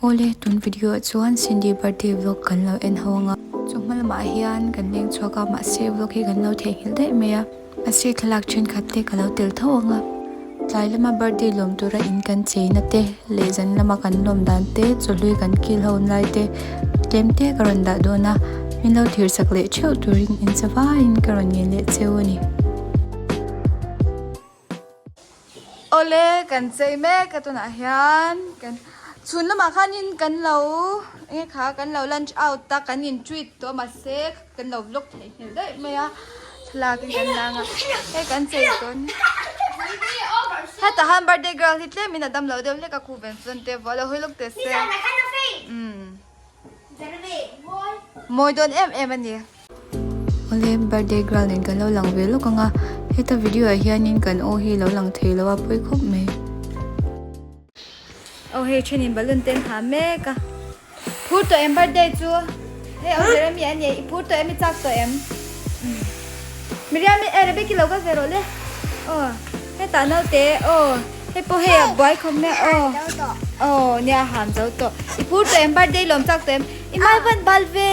Awle, tun video ah chuan Cindy birthday vlog kan lo en ho anga. Chu hma lamah hian kan leng chhuak a, mahse vlog hi kan lo theihnghilh daih mai a. Mahse thlalak thenkhat te ka lo tel tho anga. Tlai lama birthday lawm tura in kan cheina te leh zan lama kan lawm dan te, chawhlui kan kil ho lai te tlem te ka rawn dah dawn a. Min lo thir sak leh theuh turin in cha vaiin ka rawn ngen leh cheu a ni. Awle kan chei mek a tunah hian kan chhun lamah khanin kan lo enge kha kan lo lunch out a kan in treat tawh a mahse kan lo vlog theihnghilh daih mai a thlalak in kan lang a hei kan chei tawn hetah hian birthday girl hi tlem in a dam lo deuh hlek a khuh ven chuan te vuah lo hawi lawk teh se umm mawi dawn em em a ni. Awle birthday girl nen kan lo lang ve lawk ang a, heta video ah hianin kan aw hi lo lang thei lo a pawi khawp mai. Aw hei thenin balloon te an ha mek a, phur tawh em birthday chu hei aw Jeremy a nia i phur tawh em i chak tawh em Miriam eh Rebecca lo kal ve rawh le aw hetah naute aw hei pawh hei a buai khawp mai a aw aw nia a ham zo tawh i phur tawh em birthday lawm chak tawh em i mai van bal ve.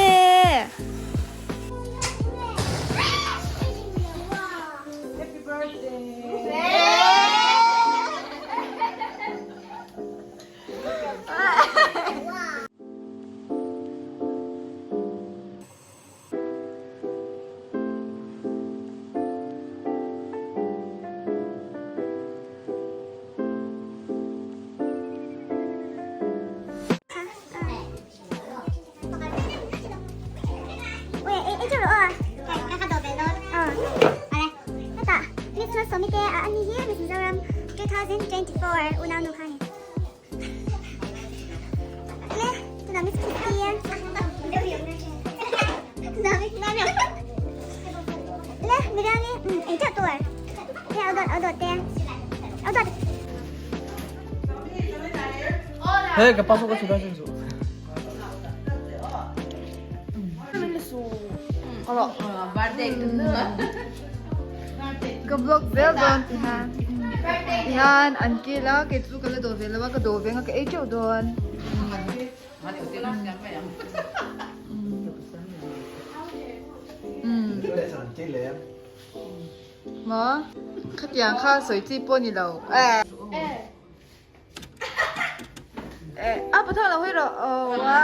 Hey, ka pasok ka sudah sensu. Ka vlog zel dawn ti hian tihian an kil a kei chu ka la dawh ve lo a ka dawh ve ang a ka ei teuh dawn. Maw khatiang kha sawi chi pawh ni lo eh. A pathawng lo hawi rawh aw a.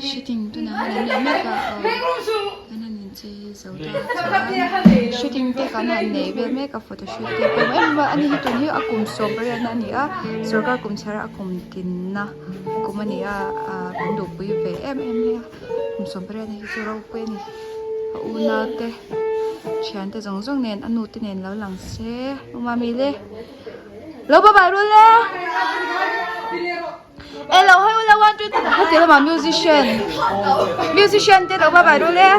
Shooting tunah hian an nei mek a an han inchei zo ta chuan shooting te kan han nei vel mek a photo shoot te pawh engemaw ani hi tun hi a kum sawm pariatna a ni a sorkar kum chhiar a kum tinna kum a ni a ah kan duhpui ve em em mai a kum 18 hi chu ropui a ni a unau te thian te zawng zawng nen a nu te nen lo lang se u mami le lo bye bye rul le. E lo hawi ula one two heti lamah musician musician te lo va vai ru le.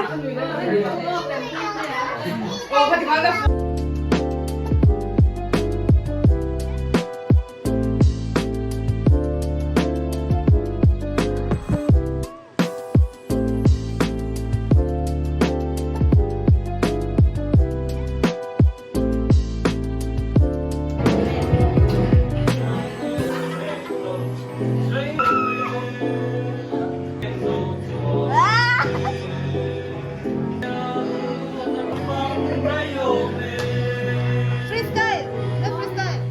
Freestyle! Na freestyle!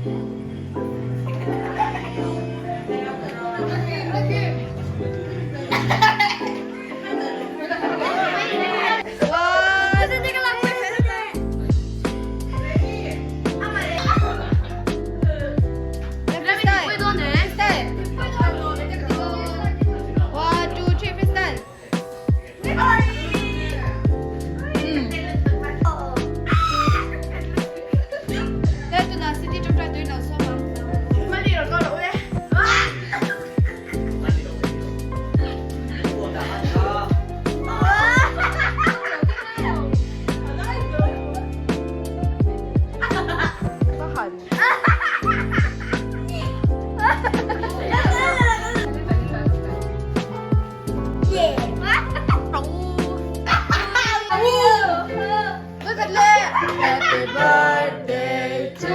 Happy birthday to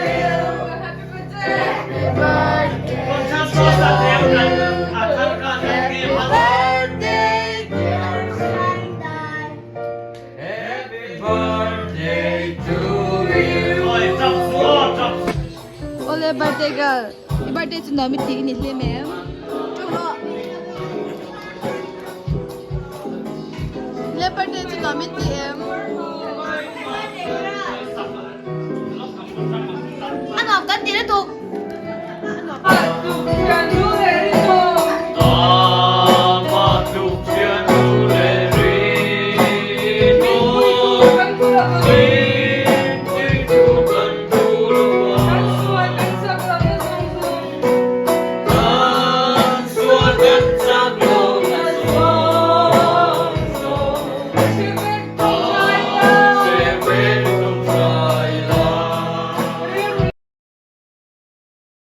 you. Happy birthday to you. Happy birthday, dear Happy birthday to you. Ole birthday girl. I birthday chu nuam i tih i ni hlim em? Le birthday chu nuam i tih em? A nuam kan ti lutuk.